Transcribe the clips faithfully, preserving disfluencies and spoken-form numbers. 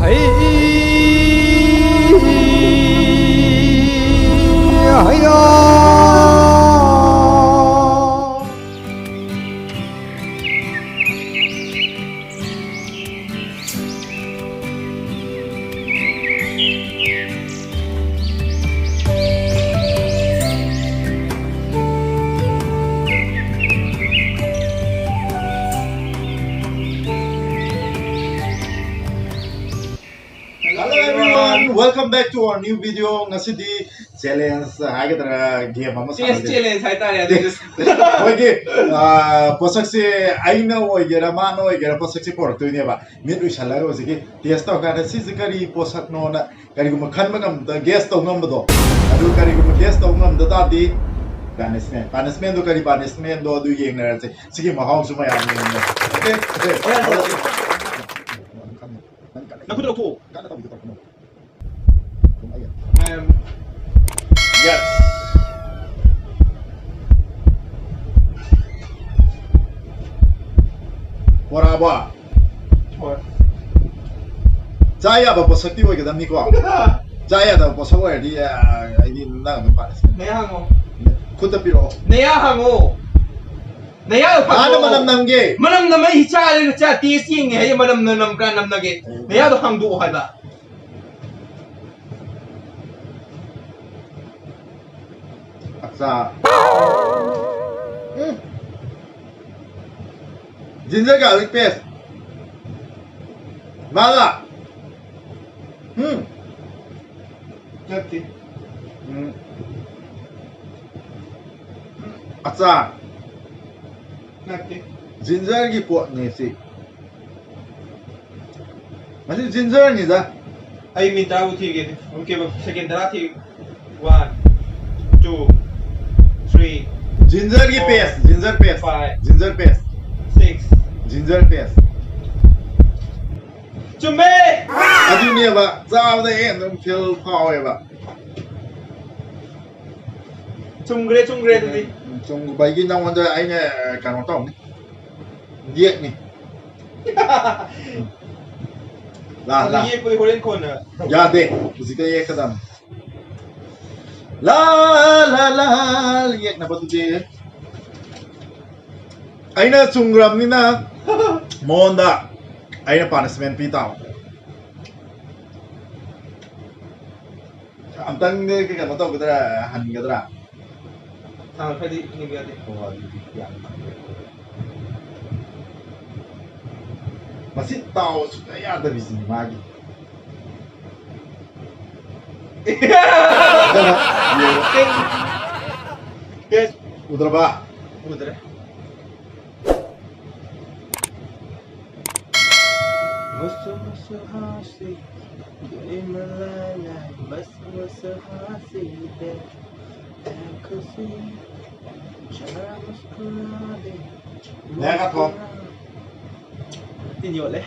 ꯍꯩ ꯍꯩꯌꯥ꯫ Hello everyone, welcome back to our new video. ꯉꯁꯤꯗꯤ challenge ꯍꯥꯏꯒꯗ꯭ꯔꯥ, game ꯑꯃ ꯇꯦꯁ ꯁꯥꯟꯅꯁꯦ꯫ Challenge ꯍꯥꯏꯇꯥꯔꯦ ꯑꯗꯨꯗꯤ꯫ ꯑꯩꯈꯣꯏꯒꯤ, ꯑꯥ, ꯄꯣꯠꯁꯛꯁꯦ ꯑꯩꯅ ꯑꯣꯏꯒꯦꯔꯥ ꯃꯥꯅ ꯑꯣꯏꯒꯦꯔꯥ ꯄꯣꯠꯁꯛꯁꯦ ꯄꯣꯔꯛꯇꯣꯏꯅꯦꯕ꯫ ꯃꯤꯠ ꯎꯏꯁꯜꯂꯒ ꯍꯧꯖꯤꯛꯀꯤ test ꯇꯧꯔꯀꯥꯟꯗ ꯁꯤꯁꯦ ꯀꯔꯤ ꯄꯣꯠꯁꯛꯅꯣꯅ ꯀꯔꯤꯒꯨꯝꯕ ꯈꯟꯕ ꯉꯝꯕꯗ, guess ꯇꯧ ꯉꯝꯕꯗꯣ, ꯑꯗꯨ ꯀꯔꯤꯒꯨꯝꯕ guess ꯇꯧ ꯉꯝꯗ ꯇꯥꯔꯗꯤ punishment, punishment ꯗꯣ ꯀꯔꯤ punishment ꯗꯣ ꯑꯗꯨ ꯌꯦꯡꯅꯔꯁꯦ꯫ ꯁꯤꯒꯤ ꯃꯍꯥꯎꯁꯨ ꯃꯌꯥꯝ ꯌꯦꯡꯅꯔꯁꯦ꯫ Okay? Okay. ꯅꯈꯨꯠꯇ ꯂꯧꯊꯣꯛꯑꯣ꯫ ꯀꯟꯅ ꯇꯧꯕꯤꯒꯦ ꯇꯧꯔꯛꯀꯅꯣ꯫ ꯑꯗꯨꯝ ꯑꯩ ꯃꯌꯥꯝ꯫ Yes. ꯕꯣꯔꯥꯕꯣ꯫ ꯍꯣꯏ꯫ ꯆꯥ ꯌꯥꯕ ꯄꯣꯠꯁꯛꯇꯤ ꯑꯣꯏꯒꯗꯕꯅꯤꯀꯣ꯫ ꯆꯥ ꯌꯥꯗꯕ ꯄꯣꯠꯁꯛ ꯑꯣꯏꯔꯗꯤ, ꯑ, ꯑꯩꯗꯤ ꯅꯪ ꯑꯗꯨꯝ ꯄꯥꯔꯁꯤ꯫ ꯅꯌꯥ ꯍꯥꯡꯉꯣ꯫ ꯈꯨꯠꯇ ꯄꯤꯔꯛꯑꯣ꯫ ꯅꯌꯥ ꯍꯥꯡꯉꯣ꯫ ꯅꯌꯥꯗꯣ ꯃꯥꯅ ꯍꯥꯡꯗꯣꯛꯑꯣ꯫ ꯃꯅꯝ ꯅꯝꯒꯦ꯫ ꯃꯅꯝ ꯅꯝꯃ ꯑꯩ ꯆꯥꯔꯦꯅ ꯆꯥ taste ꯌꯦꯡꯒꯦ ꯍꯥꯏꯌꯦ, ꯃꯅꯝꯅ ꯅꯝ ꯀꯥ ꯅꯝꯅꯒꯦ꯫ ꯎꯝ꯫ ꯅꯌꯥꯗꯣ ꯍꯥꯡꯗꯣꯛꯑꯣ ꯍꯥꯏꯕ꯫ ꯑꯠꯆꯥ꯫ ꯎꯝ꯫ Ginger garlic paste꯫ ꯃꯥꯂꯥ꯫ ꯎꯝ꯫ ꯅꯠꯇꯦ꯫ ꯎꯝ꯫ ꯑꯆꯥ꯫ ꯅꯠꯇꯦ꯫ Ginger ꯒꯤ ꯄꯣꯠꯅꯦ ꯁꯤ꯫ ꯃꯁꯤ ginger ꯅꯤꯗ꯫ ꯑꯩ ꯃꯤꯅꯤꯠ ꯇꯔꯥꯕꯨ ꯊꯤꯒꯦ꯫ ꯑꯣꯀꯦ, second ꯇꯔꯥ ꯊꯤꯒꯦ꯫ One, two, three, ginger ꯒꯤ four, paste, ginger paste, five, ginger paste, six, ginger paste꯫ ꯆꯨꯝꯃꯦ! ꯑꯗꯨꯅꯦꯕ, ꯆꯥꯕꯗ ꯍꯦꯟꯅ ꯑꯗꯨꯝ feel ꯐꯥꯎꯋꯦꯕ꯫ ꯆꯨꯝꯈ꯭ꯔꯦ, ꯆꯨꯝꯈ꯭ꯔꯦ ꯑꯗꯨꯗꯤ꯫ ꯎꯝ, ꯆꯨꯝꯕꯒꯤ ꯅꯉꯣꯟꯗ ꯑꯩꯅ ꯀꯩꯅꯣ ꯇꯧꯅꯤ, ꯌꯦꯛꯅꯤ꯫ ꯂꯥ, ꯑꯗꯨ ꯂꯥ꯫ ꯌꯦꯛꯄꯗꯤ ꯍꯣꯔꯦꯟ ꯀꯣꯟꯅ꯫ ꯌꯥꯗꯦ, ꯍꯧꯖꯤꯛꯇ ꯌꯦꯛꯀꯗꯕꯅꯤ꯫ ꯂꯥ, ꯂꯥ, ꯂꯥ, ꯌꯦꯛꯅꯕꯗꯨꯗꯤ ꯑꯩꯅ ꯆꯨꯝꯈ꯭ꯔꯕꯅꯤꯅ ꯃꯉꯣꯟꯗ ꯑꯩꯅ punishment ꯄꯤ ꯇꯥꯕ꯫ ꯑꯝꯇꯪꯗꯤ ꯀꯩꯅꯣ ꯇꯧꯒꯗ꯭ꯔꯥ, ꯍꯟꯒꯗ꯭ꯔꯥ? ꯊꯥꯡ ꯈꯔꯗꯤ ꯍꯦꯟꯕ ꯌꯥꯗꯦ꯫ ꯑꯣ, ꯑꯗꯨꯗꯤ ꯌꯥꯝ ꯐꯔꯦ꯫ ꯃꯁꯤ ꯇꯥꯎ ꯁꯨꯡꯌꯥ ꯌꯥꯗꯕꯤꯁꯤꯅꯤ ꯃꯥꯒꯤ꯫ ꯎꯗ꯭ꯔꯕ? ꯎꯗ꯭ꯔꯦ꯫ ꯃꯨꯁꯨ ꯃꯨꯁꯨ ꯍꯥꯁꯤ, ꯏꯃꯂꯥꯂꯥ, ꯃꯨꯁꯨ ꯃꯨꯁꯨ ꯍꯥꯁꯤ ꯗꯦ, ꯑꯦ ꯈꯨꯁꯤ, ꯖꯔꯥ ꯃꯨꯁꯀꯨꯔꯥ ꯗꯦ, ꯂꯦꯒꯥ ꯊꯣꯡ꯫ ꯃꯨꯁꯀꯨꯔꯥ꯫ ꯇꯤꯟ ꯌꯣꯠꯂꯦ꯫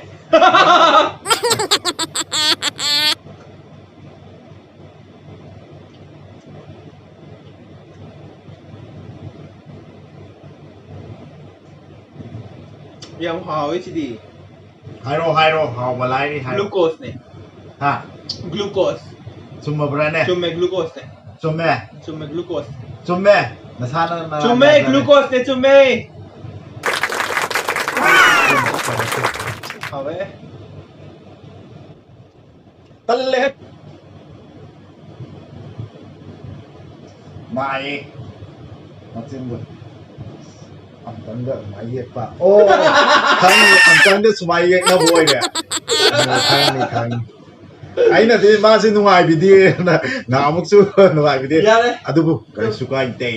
ꯌꯥꯝ ꯍꯥꯎꯋꯦ ꯁꯤꯗꯤ꯫ ꯍꯥꯏꯔꯣ, ꯍꯥꯏꯔꯣ, ꯍꯥꯎꯕ ꯂꯥꯏꯔꯤ, ꯍꯥꯏꯔꯣ꯫ Glucose ꯅꯦ꯫ ꯍꯥ? Glucose꯫ ꯆꯨꯝꯃꯕ꯭ꯔꯥꯅꯦ? ꯆꯨꯝꯃꯦ, glucose ꯅꯦ꯫ ꯆꯨꯝꯃꯦ? ꯆꯨꯝꯃꯦ, glucose꯫ ꯆꯨꯝꯃꯦ? ꯅꯁꯥꯅ ꯅꯔꯥꯏ ꯆꯨꯝꯃꯦ, ꯌꯥꯖꯔꯦ꯫ Glucose ꯅꯦ, ꯆꯨꯝꯃꯦ꯫ ꯍꯥꯎꯋꯦ꯫ ꯇꯜꯂꯦꯍꯦ꯫ ꯅꯥꯏꯌꯦ꯫ ꯃꯆꯤꯟꯗꯣ꯫ ꯑꯝꯇꯪꯒ ꯑꯗꯨꯃꯥꯏ ꯌꯦꯛꯄ꯫ ꯑꯣ, ꯈꯪꯉꯤ, ꯑꯝꯇꯪꯒ ꯁꯨꯃꯥꯏ ꯌꯦꯛꯅꯕ ꯑꯣꯏꯔꯦ꯫ ꯑꯣ, ꯈꯪꯉꯤ, ꯈꯪꯉꯤ꯫ ꯑꯩꯅꯗꯤ ꯃꯥꯁꯤ ꯅꯨꯡꯉꯥꯏꯕꯤꯗꯦꯅ ꯉꯥꯃꯨꯛꯁꯨ ꯅꯨꯡꯉꯥꯏꯕꯤꯗꯦ꯫ ꯌꯥꯔꯦ꯫ ꯑꯗꯨꯕꯨ ꯀꯔꯤꯁꯨ ꯀꯥꯏꯗꯦ꯫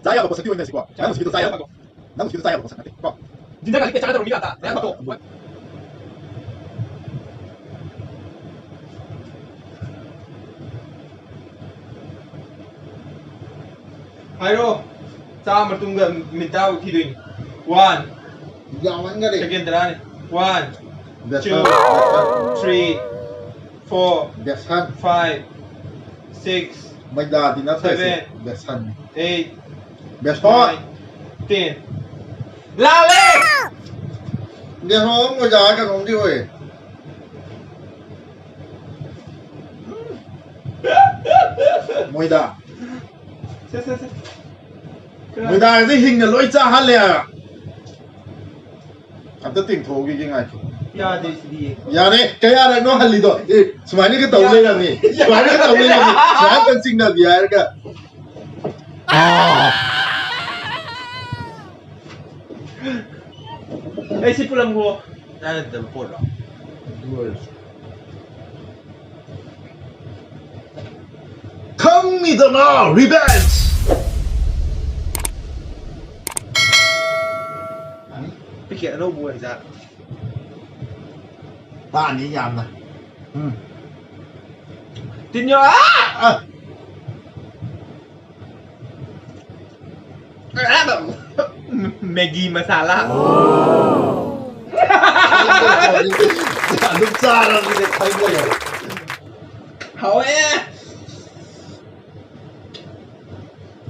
ꯆꯥ ꯌꯥꯕ ꯄꯣꯠꯁꯛꯇꯤ ꯑꯣꯏꯅꯁꯤꯀꯣ꯫ ꯅꯪ ꯍꯧꯖꯤꯛꯀꯤꯗꯣ ꯆꯥ ꯌꯥꯕ꯫ ꯅꯪ ꯍꯧꯖꯤꯛꯀꯤꯗꯣ ꯆꯥ ꯌꯥꯕ ꯄꯣꯠꯁꯛ ꯅꯠꯇꯦ ꯀꯣ꯫ ꯖꯤꯟꯖꯔ ꯒꯥꯔꯂꯤꯛ ꯄꯦꯁ ꯆꯥꯒꯗꯧꯔꯣ ꯃꯤ ꯂꯥꯛꯇ? ꯃꯌꯥꯝ ꯀꯥꯞꯊꯣꯛꯑꯣ꯫ ꯍꯥꯏꯔꯣ꯫ ꯆꯥ ꯃꯇꯨꯡꯗ ꯃꯤꯅꯤꯠ ꯇꯔꯥ ꯐꯥꯎ ꯊꯤꯗꯣꯏꯅꯤ꯫ One꯫ ꯌꯥꯝꯃꯟꯈꯔꯦ꯫ Second ꯇꯔꯥꯅꯤ꯫ One, two, three, four, five, Six, ꯃꯣꯏꯗꯥꯗꯤ ꯅꯠꯇꯦ ꯁꯦ꯫ Seven, ꯕꯦꯁꯟꯅꯤ꯫ Eight, ꯕꯦꯁꯣꯟ꯫ Nine, ten꯫ ꯂꯥꯜꯂꯦ! ꯕꯦꯁꯣꯟ ꯃꯣꯏꯗꯥ ꯀꯩꯅꯣꯝꯗꯤ ꯑꯣꯏ꯫ ꯃꯣꯏꯗꯥ꯫ ꯁꯦ, ꯁꯦ, ꯁꯦ꯫ ꯃꯣꯏꯗꯥꯁꯦ ꯍꯤꯡꯅ ꯂꯣꯏ ꯆꯥꯍꯜꯂꯦ ꯍꯥꯏꯕ꯫ ꯑꯝꯇ ꯇꯤꯡꯊꯣꯛꯈꯤꯒꯦ ꯉꯥꯏꯈꯣ꯫ ꯌꯥꯗꯦ ꯁꯤꯗꯤ꯫ ꯌꯥꯔꯦ, ꯀꯌꯥꯔꯛꯅꯣ ꯍꯜꯂꯤꯗꯣ? ꯑꯦ, ꯁꯨꯃꯥꯏꯅꯒ ꯇꯧ ꯌꯥꯔꯦ꯫ ꯂꯩꯔꯝꯃꯤ꯫ ꯁꯨꯃꯥꯏꯅꯒ ꯇꯧ ꯂꯩꯔꯝꯃꯤ꯫ ꯁꯨꯃꯥꯏꯅ ꯆꯤꯡꯅꯕꯤ ꯍꯥꯏꯔꯒ꯫ ꯑꯩ ꯁꯤ ꯄꯨꯂꯝꯈꯣ꯫ ꯅꯪꯅ ꯅꯠꯇꯕ ꯄꯣꯠꯂꯣ? ꯑꯗꯨ ꯑꯣꯏꯔꯁꯨ꯫ ꯈꯪꯅꯤꯗꯅ, revenge! ꯄꯤꯀꯦꯠ ꯑꯅꯧꯕ ꯑꯣꯏꯔꯖꯥꯠꯂꯣ? ꯇꯥꯅꯤ ꯌꯥꯝꯅ꯫ ꯎꯝ꯫ ꯇꯤꯟ ꯌꯣ-, ꯑꯥ! ꯑꯥ! ꯃꯦꯒꯤ ꯃꯁꯥꯂꯥ꯫ ꯑꯗꯨꯝ ꯆꯥꯔꯕꯅꯤꯅ ꯈꯪꯗ꯭ꯔꯦ꯫ ꯍꯥꯎꯋꯦ꯫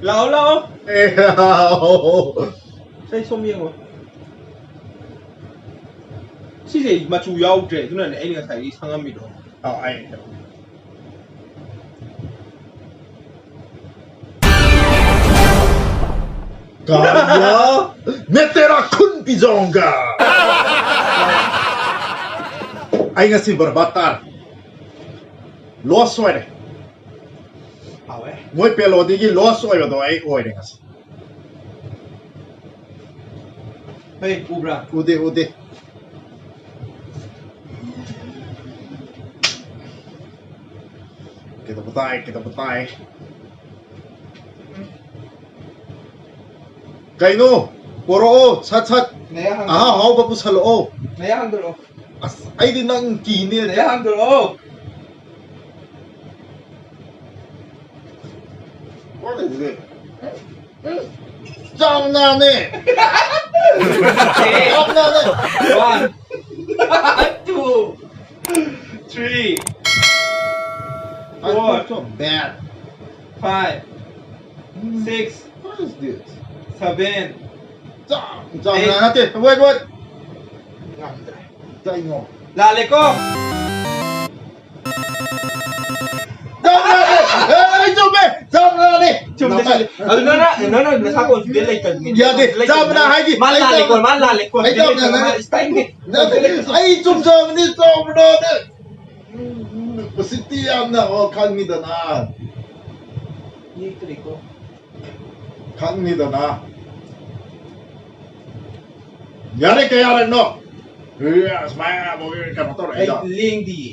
ꯂꯥꯛꯑꯣ, ꯂꯥꯛꯑꯣ꯫ ꯑꯦ, ꯂꯥꯛꯑꯣ꯫ ꯁꯤ ꯁꯣꯝ ꯌꯦꯡꯉꯣ꯫ ꯁꯤꯁꯦ ꯃꯆꯨ ꯌꯥꯎꯗ꯭ꯔꯦ, ꯑꯗꯨꯅꯅꯦ ꯑꯩꯅ ꯉꯁꯥꯏꯒꯤ ꯁꯪꯉꯝꯃꯤꯗꯣ꯫ ꯑꯧ, ꯑꯩ कालिया, मैं तेरा खून पी जाऊंगा। ꯑꯩ ꯉꯁꯤ ꯕꯔꯕꯥꯗ ꯇꯥꯔꯦ꯫ ꯂꯣꯁ ꯑꯣꯏꯔꯦ꯫ ꯍꯥꯎꯋꯦ꯫ ꯃꯣꯏ ꯄꯦꯂꯣꯗꯤꯒꯤ ꯂꯣꯁ ꯑꯣꯏꯕꯗꯣ ꯑꯩ ꯑꯣꯏꯔꯦ ꯉꯁꯤ꯫ ꯍꯦ, ꯎꯕ꯭ꯔꯥ? ꯎꯗꯦ, ꯎꯗꯦ꯫ ꯀꯩꯗꯧꯕ ꯇꯥꯏ, ꯀꯩꯗꯧꯕ ꯇꯥꯏ? ꯀꯩꯅꯣ? ꯄꯣꯔꯛꯑꯣ, ꯁꯠ ꯁꯠ꯫ ꯅꯌꯥ ꯍꯥꯡꯗꯣꯛꯑꯣ꯫ ꯑꯍꯥꯎ ꯑꯍꯥꯎꯕ ꯄꯨꯁꯜꯂꯛꯑꯣ꯫ ꯅꯌꯥ ꯍꯥꯡꯗꯣꯛꯑꯣ꯫ ꯑꯁ, ꯑꯩꯗꯤ ꯅꯪ ꯀꯤꯅꯦ꯫ ꯅꯌꯥ ꯍꯥꯡꯗꯣꯛꯑꯣ꯫ What is it? ꯆꯥꯎꯅꯥꯅꯦ! ꯆꯥꯎꯅꯥꯅꯦ! One, two, three, four, Four. So bad. Five. Six. What is this? Seven. ꯆꯥꯝ ꯆꯥꯝ Eight. ꯅꯠꯇꯦ, wait, wait. ꯉꯝꯗ꯭ꯔꯦ. ꯀꯩꯅꯣ? ꯂꯥꯜꯂꯦꯀꯣ? ꯆꯥꯝ ꯃꯉꯥꯅꯦ! ꯑꯦ, ꯑꯩ ꯆꯨꯝꯃꯦ! ꯆꯥꯝ ꯃꯉꯥꯅꯦ! ꯆꯨꯝꯗꯦ, ꯆꯨꯝꯗꯦ꯫ ꯑꯗꯨ ꯅꯪꯅ, ꯅꯪꯅ ꯅꯁꯥ confident ꯂꯩꯇꯕꯅꯤ꯫ ꯌꯥꯗꯦ, ꯂꯩꯇꯕꯅꯤ꯫ ꯆꯥꯝ ꯃꯉꯥ ꯍꯥꯏꯒꯤ꯫ ꯃꯥ ꯑꯩ ꯂꯥꯜꯂꯦꯀꯣ, ꯆꯥꯝ ꯃꯥ ꯂꯥꯜꯂꯦꯀꯣ꯫ ꯑꯩ ꯆꯥꯝ ꯃꯉꯥ ꯍꯥꯏꯒꯤ꯫ ꯅꯠꯇꯦ, ꯑꯩ ꯆꯨꯝꯖꯕꯅꯤ, ꯆꯥꯝ ꯃꯉꯥꯅꯦ꯫ ꯎꯁꯤꯠꯇꯤ ꯌꯥꯝꯅ, ꯑꯣ, ꯈꯪꯉꯤꯗꯅ꯫ ꯌꯦꯛꯇ꯭ꯔꯤꯀꯣ꯫ ꯈꯪꯉꯤꯗꯅ꯫ ꯌꯥꯔꯦ, ꯀꯌꯥꯔꯛꯅꯣ? ꯑꯦ, ꯁꯨꯃꯥꯏꯅ ꯑꯃꯨꯛ ꯀꯩꯅꯣ ꯑꯩ ꯇꯧꯔꯛꯏꯗꯣ꯫ ꯂꯦꯡꯗꯤꯌꯦ꯫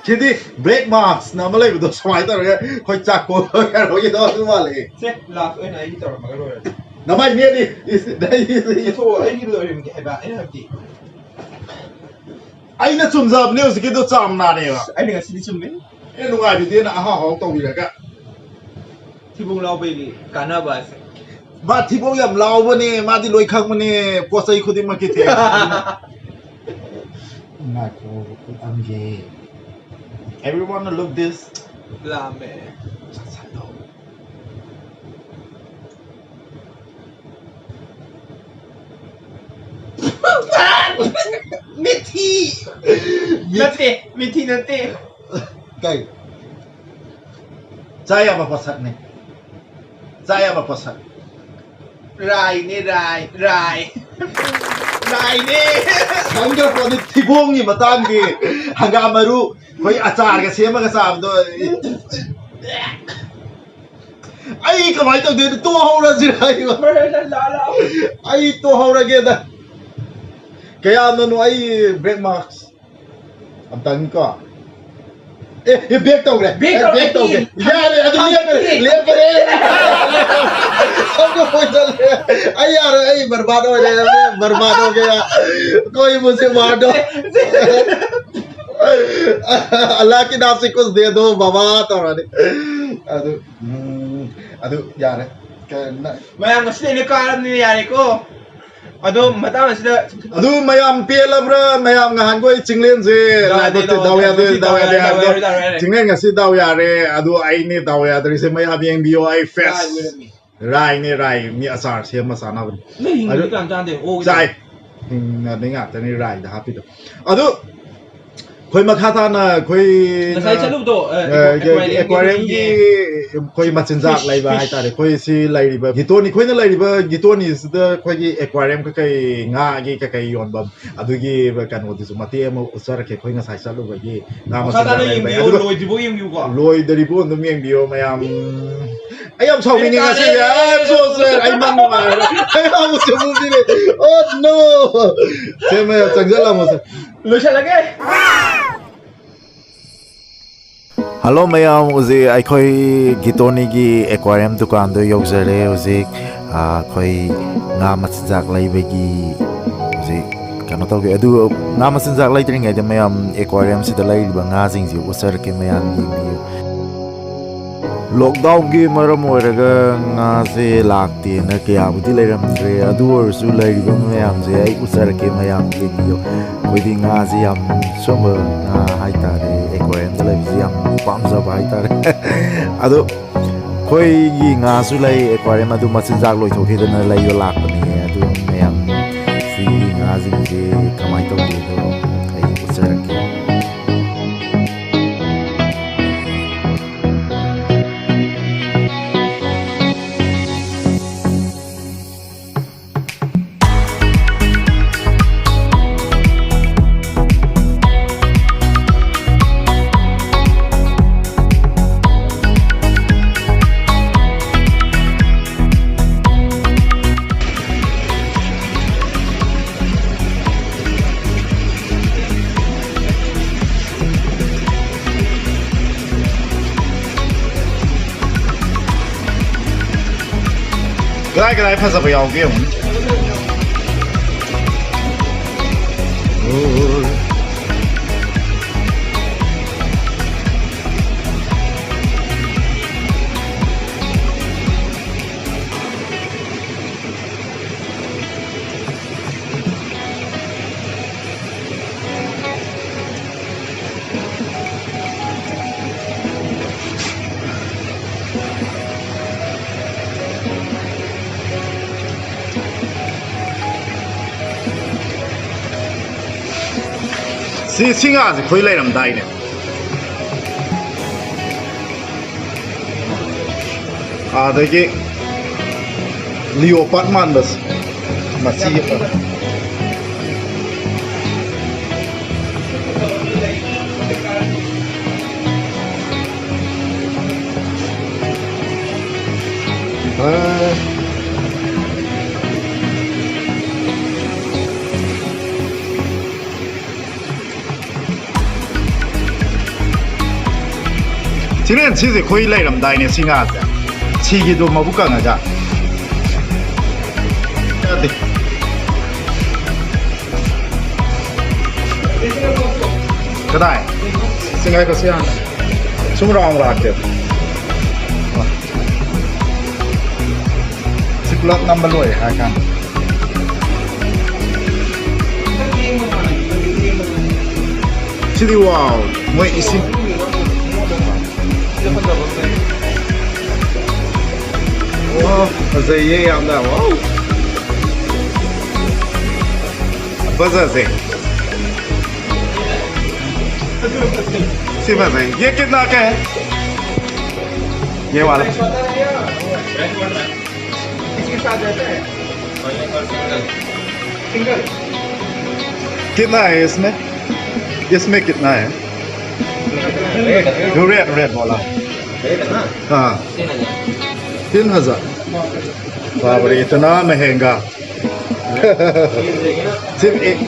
ꯁꯤꯗꯤ black marks ꯅ ꯑꯃ ꯂꯩꯕꯗꯣ, ꯁꯨꯃꯥꯏꯅ ꯇꯧꯔꯒ ꯑꯩꯈꯣꯏ ꯆꯥꯛꯀꯣ ꯀꯩꯅꯣꯒꯤꯗꯣ ꯑꯗꯨ ꯃꯥꯜꯂꯦ꯫ ꯁꯦ, last ꯑꯣꯏꯅ ꯑꯩꯒꯤ ꯇꯧꯔꯝꯃꯒ ꯂꯣꯏꯔꯦ꯫ ꯅꯃꯥꯏ ꯃꯦꯠꯅꯤ꯫ ꯏꯁ, ꯅꯪ ꯏꯁ, ꯏꯁ꯫ ꯂꯧꯊꯣꯛꯑꯣ, ꯑꯩꯒꯤ ꯂꯣꯏꯔꯝꯒꯦ ꯍꯥꯏꯕ, ꯑꯩꯅ ꯍꯥꯏꯕꯗꯤ꯫ ꯑꯩꯅ ꯆꯨꯝꯖꯕꯅꯦ ꯍꯧꯖꯤꯛꯀꯤꯗꯣ, ꯆꯥꯝꯅꯥꯅꯦꯕ꯫ ꯑꯩꯅ ꯉꯁꯤꯗꯤ ꯆꯨꯝꯃꯦ꯫ ꯑꯦ, ꯅꯨꯡꯉꯥꯏꯕꯤꯗꯦꯅ ꯑꯍꯥꯎ ꯑꯍꯥꯎ ꯇꯧꯕꯤꯔꯒ꯫ ꯊꯤꯕꯣꯡ ꯂꯥꯎꯕꯒꯤ ꯀꯥꯟꯅꯕ ꯑꯁꯦ꯫ ꯃꯥ ꯊꯤꯕꯣꯡ ꯌꯥꯝ ꯂꯥꯎꯕꯅꯦ, ꯃꯥꯗꯤ ꯂꯣꯏ ꯈꯪꯕꯅꯦ, ꯄꯣꯠ ꯆꯩ ꯈꯨꯗꯤꯡꯃꯛꯀꯤ taste꯫ ꯉꯥꯏꯈꯣ, ꯎꯠꯂꯝꯒꯦ꯫ Everyone look this꯫ ꯂꯥꯝꯃꯦ꯫ ꯃꯤꯊꯤ꯫ ꯅꯠꯇꯦ, ꯃꯤꯊꯤ ꯅꯠꯇꯦ꯫ ꯀꯩ? ꯆꯥ ꯌꯥꯕ ꯄꯣꯠꯁꯛꯅꯤ꯫ ꯆꯥ ꯌꯥꯕ ꯄꯣꯠꯁꯛ꯫ ꯔꯥꯏꯅꯦ, ꯔꯥꯏ, ꯔꯥꯏ꯫ ꯔꯥꯏꯅꯦ꯫ ꯈꯪꯗ꯭ꯔ ꯄꯣꯠꯅꯤ, ꯊꯤꯕꯣꯡꯒꯤ ꯃꯇꯥꯡꯗꯤ꯫ ꯍꯪꯒꯥꯝ ꯃꯔꯨ, ꯑꯩꯈꯣꯏ ꯑꯆꯥꯔꯒ ꯁꯦꯝꯃꯒ ꯆꯥꯕꯗꯣ꯫ ꯑꯩ ꯀꯃꯥꯏꯅ ꯇꯧꯗꯣꯏꯅꯣ? ꯇꯣꯛꯍꯧꯔꯁꯤꯔ ꯑꯩ? ꯂꯥ, ꯂꯥ, ꯂꯥ꯫ ꯑꯩ ꯇꯣꯛꯍꯧꯔꯒꯦꯗ꯫ ꯀꯌꯥꯅꯣꯅꯣ ꯑꯩ black marks? ꯑꯝꯇꯪꯅꯤꯀꯣ꯫ ꯑꯦ, ꯑꯦ, back ꯇꯧꯈ꯭ꯔꯦ꯫ Back ꯑꯦ, ꯇꯧꯈ꯭ꯔꯦ꯫ Back ꯇꯧꯈ꯭ꯔꯦ꯫ ꯌꯥꯔꯦ, ꯑꯗꯨ ꯂꯦꯞꯈ꯭ꯔꯦ, ꯂꯦꯞꯈ꯭ꯔꯦ꯫ ꯁꯝꯗꯣ ꯐꯣꯏꯖꯜꯂꯦ꯫ ꯑꯩ ꯌꯥꯔꯣꯏ, ꯑꯩ ꯕꯔꯕꯥꯗ ꯑꯣꯏꯔꯦ, ꯕꯔꯕꯥꯗ ꯑꯣꯏꯔꯦ꯫ कोई मुझे मार दो। अल्लाह की नाम से कुछ दे दो बाबा ꯇꯧꯔꯅꯤ꯫ ꯑꯗꯨ, ꯎꯝ, ꯑꯗꯨ ꯌꯥꯔꯦ꯫ ꯀ-, ꯅ-, ꯃꯌꯥꯝ ꯉꯁꯤꯗꯩꯅ ꯀꯥꯔꯕꯅꯤꯅ ꯌꯥꯔꯦꯀꯣ꯫ ꯑꯗꯣ ꯃꯇꯥꯡ ꯑꯁꯤꯗ ꯑꯗꯨ ꯃꯌꯥꯝ ꯄꯦꯜꯂꯕ꯭ꯔꯥ? ꯃꯌꯥꯝ ꯅꯍꯥꯟꯈꯣꯏ ꯆꯤꯡꯂꯦꯟꯁꯦ ꯗꯥꯎ ꯌꯥꯗꯦ, ꯂꯥꯏꯕꯛꯇꯤ ꯗꯥꯎ ꯗꯥꯎ ꯌꯥꯗꯦ, ꯌꯥꯗꯦ, ꯗꯥꯎ ꯗꯥꯎ ꯌꯥꯗꯦ ꯌꯥꯗꯦ, ꯍꯥꯏꯕꯗꯣ꯫ ꯗꯥꯎ ꯌꯥꯗꯦ, ꯗꯥꯎ ꯌꯥꯗꯦ꯫ ꯆꯤꯡꯂꯦꯟ ꯉꯁꯤ ꯗꯥꯎ ꯌꯥꯔꯦ, ꯑꯗꯨ ꯑꯩꯅꯦ ꯗꯥꯎ ꯌꯥꯗ꯭ꯔꯤꯁꯦ꯫ ꯃꯌꯥꯝ ꯌꯦꯡꯕꯤꯌꯣ, ꯑꯩ ꯐꯦꯁ꯫ ꯔꯥꯏ ꯑꯣꯏꯔꯝꯃꯤ꯫ ꯔꯥꯏꯅꯦ, ꯔꯥꯏ꯫ ꯃꯤ ꯑꯆꯥꯔ ꯁꯦꯝꯃ ꯆꯥꯅꯕꯅꯤ꯫ ꯅꯪ ꯍꯤꯡꯉꯤꯗꯨ ꯑꯗꯨ ꯀꯌꯥꯝ ꯆꯥꯟꯅꯗꯦ? ꯑꯣꯛꯏꯗ꯫ ꯆꯥꯏ꯫ ꯍꯤꯡꯅꯗꯤ ꯉꯥꯛꯇꯅꯤ ꯔꯥꯏꯗ ꯍꯥꯞꯄꯤꯗꯣ꯫ ꯑꯗꯨ ꯑꯩꯈꯣꯏ ꯃꯈꯥ ꯇꯥꯅ ꯑꯩꯈꯣꯏ ꯉꯁꯥꯏ ꯆꯠꯂꯨꯕꯗꯣ, ꯑ, ꯑ, aquarium ꯒꯤ aquarium ꯒꯤ ꯑꯩꯈꯣꯏ ꯃꯆꯤꯟꯖꯥꯛ fish, ꯂꯩꯕ fish꯫ ꯍꯥꯏꯇꯥꯔꯦ꯫ ꯑꯩꯈꯣꯏ ꯁꯤ ꯂꯩꯔꯤꯕ ꯒꯤꯇꯣꯅꯤ, ꯑꯩꯈꯣꯏꯅ ꯂꯩꯔꯤꯕ ꯒꯤꯇꯣꯅꯤꯁꯤꯗ ꯑꯩꯈꯣꯏꯒꯤ aquarium ꯀꯩꯀꯩ, ꯉꯥꯒꯤ ꯀꯩꯀꯩ ꯌꯣꯟꯐꯝ ꯑꯗꯨꯒꯤ ꯀꯩꯅꯣꯗꯨꯁꯨ ꯃꯇꯦꯛ ꯑꯃ ꯎꯠꯆꯔꯛꯀꯦ꯫ ꯑꯩꯈꯣꯏ ꯉꯁꯥꯏ ꯆꯠꯂꯨꯕꯒꯤ ꯉꯥ ꯃꯈꯥ ꯃꯆꯤꯟꯖꯥꯛ ꯇꯥꯅ ꯂꯩꯕ꯫ ꯌꯦꯡꯕꯤꯌꯣ, ꯑꯗꯨꯒ ꯂꯣꯏꯗ꯭ꯔꯤꯕꯧ ꯌꯦꯡꯕꯤꯌꯨꯀꯣ꯫ ꯂꯣꯏꯗ꯭ꯔꯤꯕꯧ ꯑꯗꯨꯝ ꯌꯦꯡꯕꯤꯌꯣ ꯃꯌꯥꯝ꯫ ꯑꯩ ꯌꯥꯝ ꯁꯥꯎꯅꯤꯡꯉꯦ ꯉꯁꯤꯁꯦ꯫ ꯑꯩ ꯌꯥꯝ ꯁꯣꯛꯆꯔꯦ꯫ ꯑꯩ ꯃꯪ ꯅꯨꯡꯉꯥꯏꯔꯔꯣꯏ꯫ ꯑꯩ ꯑꯃꯨꯛꯁꯨ ꯃꯨꯕꯤꯔꯦ꯫ Oh no! ꯁꯦ ꯃꯌꯥꯝ ꯆꯪꯁꯤꯜꯂꯝꯃꯣꯁꯦ꯫ ꯂꯣꯏꯁꯤꯜꯂꯒꯦ꯫ ꯍꯜꯂꯣ ꯃꯌꯥꯝ, ꯍꯧꯖꯤꯛ ꯑꯩꯈꯣꯏ ꯒꯤꯇꯣꯅꯤꯒꯤ aquarium ꯗꯨꯀꯥꯟꯗꯣ ꯌꯧꯖꯔꯦ꯫ ꯍꯧꯖꯤꯛ, ꯑ, ꯑꯩꯈꯣꯏ ꯉꯥ ꯃꯆꯤꯟꯖꯥꯛ ꯂꯩꯕꯒꯤ ꯍꯧꯖꯤꯛ ꯀꯩꯅꯣ ꯇꯧꯒꯦ꯫ ꯑꯗꯨ ꯉꯥ ꯃꯆꯤꯟꯖꯥꯛ ꯂꯩꯇ꯭ꯔꯤꯉꯩꯗ ꯃꯌꯥꯝ aquarium ꯁꯤꯗ ꯂꯩꯔꯤꯕ ꯉꯥꯁꯤꯡꯁꯤ ꯎꯠꯆꯔꯛꯀꯦ, ꯃꯌꯥꯝ ꯌꯦꯡꯕꯤꯌꯨ꯫ Lockdown ꯒꯤ ꯃꯔꯝ ꯑꯣꯏꯔꯒ ꯉꯥꯁꯦ ꯂꯥꯛꯇꯦꯅ ꯀꯌꯥꯕꯨꯗꯤ ꯂꯩꯔꯝꯗ꯭ꯔꯦ, ꯑꯗꯨ ꯑꯣꯏꯔꯁꯨ ꯂꯩꯔꯤꯕ ꯃꯌꯥꯝꯁꯦ ꯑꯩ ꯎꯠꯆꯔꯛꯀꯦ, ꯃꯌꯥꯝ ꯌꯦꯡꯕꯤꯌꯨ꯫ ꯑꯩꯈꯣꯏꯗꯤ ꯉꯥꯁꯦ ꯌꯥꯝ, ꯁꯨꯝꯕ ꯉꯥ ꯍꯥꯏꯇꯥꯔꯦ, aquarium ꯗ ꯂꯩꯕꯁꯦ ꯌꯥꯝ ꯄꯥꯝꯖꯕ ꯍꯥꯏꯇꯥꯔꯦ꯫ ꯑꯗꯣ ꯑꯩꯈꯣꯏꯒꯤ ꯉꯥꯁꯨ ꯂꯩ, aquarium ꯑꯗꯨ ꯃꯆꯤꯟꯖꯥꯛ ꯂꯣꯏꯊꯣꯛꯈꯤꯗꯅ ꯂꯩꯕ ꯂꯥꯛꯄꯅꯦ꯫ ꯑꯗꯨ ꯃꯌꯥꯝ ꯁꯤꯒꯤ ꯉꯥꯁꯤꯡꯁꯦ ꯀꯃꯥꯏꯅ ꯇꯧꯒꯦꯗꯣ ꯑꯩ ꯎꯠꯆꯔꯛꯀꯦ꯫ ꯀꯗꯥꯏ ꯀꯗꯥꯏ ꯐꯖꯕ ꯌꯥꯎꯒꯦ ꯌꯦꯡꯉꯨꯅꯦ꯫ ꯁꯤ ꯁꯤ ꯉꯥꯁꯦ ꯑꯩꯈꯣꯏ ꯂꯩꯔꯝꯗꯥꯏꯅꯦ꯫ ꯑꯗꯒꯤ ꯂꯤꯑꯣꯄꯥꯠ ꯃꯥꯟꯕꯁꯦ꯫ ꯃꯆꯤ ꯑꯃ꯫ ꯑ꯫ ꯁꯤꯔꯦꯟ, ꯁꯤꯁꯦ ꯑꯩꯈꯣꯏ ꯂꯩꯔꯝꯗꯥꯏꯅꯦ, ꯁꯤ ꯉꯥꯁꯦ꯫ ꯁꯤꯒꯤꯗꯣ ꯃꯕꯨꯛ ꯀꯪꯉꯒ꯫ ꯌꯥꯗꯦ꯫ ꯀꯗꯥꯏ? ꯁꯤ ꯉꯥꯏꯈꯣ, ꯁꯤ ꯍꯥꯟꯅ꯫ ꯁꯨꯝ ꯔꯥꯎꯟ ꯂꯥꯛꯀꯦ꯫ ꯁꯤ ꯄꯨꯂꯞ ꯅꯝꯕ ꯂꯣꯏꯔꯦ ꯍꯥꯏ ꯀꯥꯟꯗ꯫ ꯁꯤꯗꯤ, ꯋꯥꯎ, ꯃꯣꯏ ꯏꯁꯤꯡ꯫ ꯋꯥꯎ, ꯐꯖꯩꯌꯦ ꯌꯥꯝꯅ, ꯋꯥꯎ꯫ ꯐꯖꯁꯦ꯫ ꯁꯤ ꯐꯖꯩ꯫ ये कितना का है? ये वाला। इसके साथ रहता है। सिंगल। कितना है इसमें? इसमें कितना है? रेट है। जो रेट, रेट बोला। रेट है ना? हाँ। तीन हजार। तीन हजार। बाप रे, इतना महंगा। सिर्फ एक।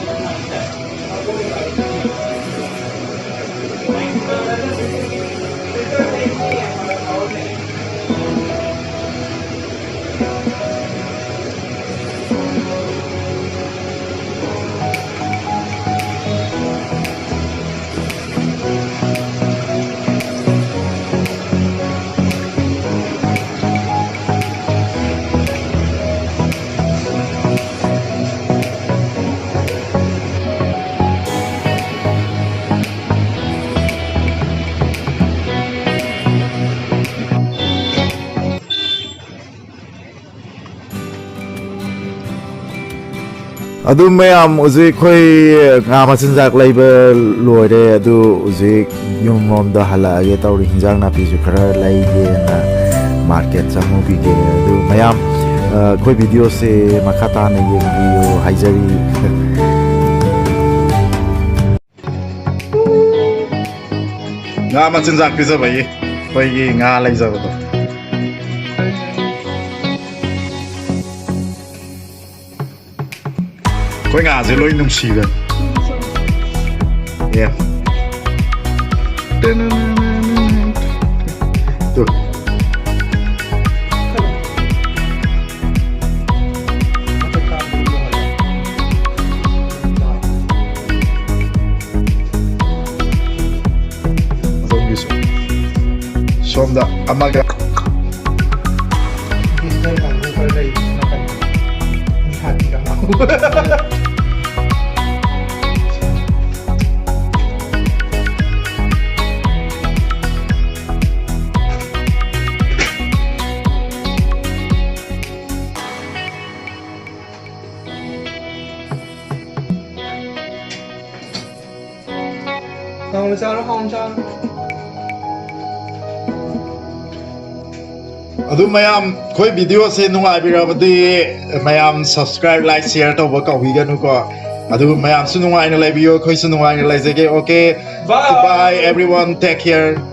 ꯑꯗꯨ ꯃꯌꯥꯝ, ꯍꯧꯖꯤꯛ ꯑꯩꯈꯣꯏ ꯉꯥ ꯃꯆꯤꯟꯖꯥꯛ ꯂꯩꯕ ꯂꯣꯏꯔꯦ꯫ ꯑꯗꯨ ꯍꯧꯖꯤꯛ ꯌꯨꯝꯂꯣꯝꯗ ꯍꯜꯂꯛꯑꯒꯦ ꯇꯧꯔꯤ꯫ ꯍꯤꯟꯖꯥꯡ ꯅꯥꯄꯤꯁꯨ ꯈꯔ ꯂꯩꯒꯦꯅ ꯃꯥꯔꯀꯦꯠ ꯆꯪꯉꯨꯈꯤꯒꯦ꯫ ꯑꯗꯨ ꯃꯌꯥꯝ, ꯑ, ꯑꯩꯈꯣꯏ ꯚꯤꯗꯤꯑꯣꯁꯦ ꯃꯈꯥ ꯇꯥꯅ ꯌꯦꯡꯕꯤꯌꯨ ꯍꯥꯏꯖꯔꯤ꯫ ꯉꯥ ꯃꯆꯤꯟꯖꯥꯛ ꯄꯤꯖꯕꯒꯤ ꯑꯩꯈꯣꯏꯒꯤ ꯉꯥ ꯂꯩꯖꯕꯗꯣ꯫ ꯑꯩꯈꯣꯏ ꯉꯥꯁꯦ ꯂꯣꯏ ꯅꯨꯡꯁꯤꯕꯅꯤ꯫ ꯑꯦ꯫ ꯇꯨ꯫ ꯑꯗꯣꯝꯒꯤꯁꯨ꯫ ꯁꯣꯝꯗ ꯑꯃꯒ꯫ ꯗꯤꯖꯤꯇꯦꯜ ꯀꯥꯡꯕꯨ ꯈꯔ ꯂꯩ ꯅꯥꯀꯟꯗ꯫ ꯃꯤ ꯍꯥꯠꯄꯤ ꯀꯥꯡꯕꯨ꯫ ꯍꯥꯎꯅ ꯆꯥꯔꯣ, ꯍꯥꯎꯅ ꯆꯥꯔꯣ꯫ ꯑꯗꯨ ꯃꯌꯥꯝ, ꯑꯩꯈꯣꯏ ꯚꯤꯗꯤꯑꯣꯁꯦ ꯅꯨꯡꯉꯥꯏꯕꯤꯔꯕꯗꯤ ꯃꯌꯥꯝ subscribe, like, share ꯇꯧꯕ ꯀꯥꯎꯕꯤꯒꯅꯨꯀꯣ꯫ ꯑꯗꯨ ꯃꯌꯥꯝꯁꯨ ꯅꯨꯡꯉꯥꯏꯅ ꯂꯩꯕꯤꯌꯨ, ꯑꯩꯈꯣꯏꯁꯨ ꯅꯨꯡꯉꯥꯏꯅ ꯂꯩꯖꯒꯦ꯫ Okay, bye. Bye everyone, take care.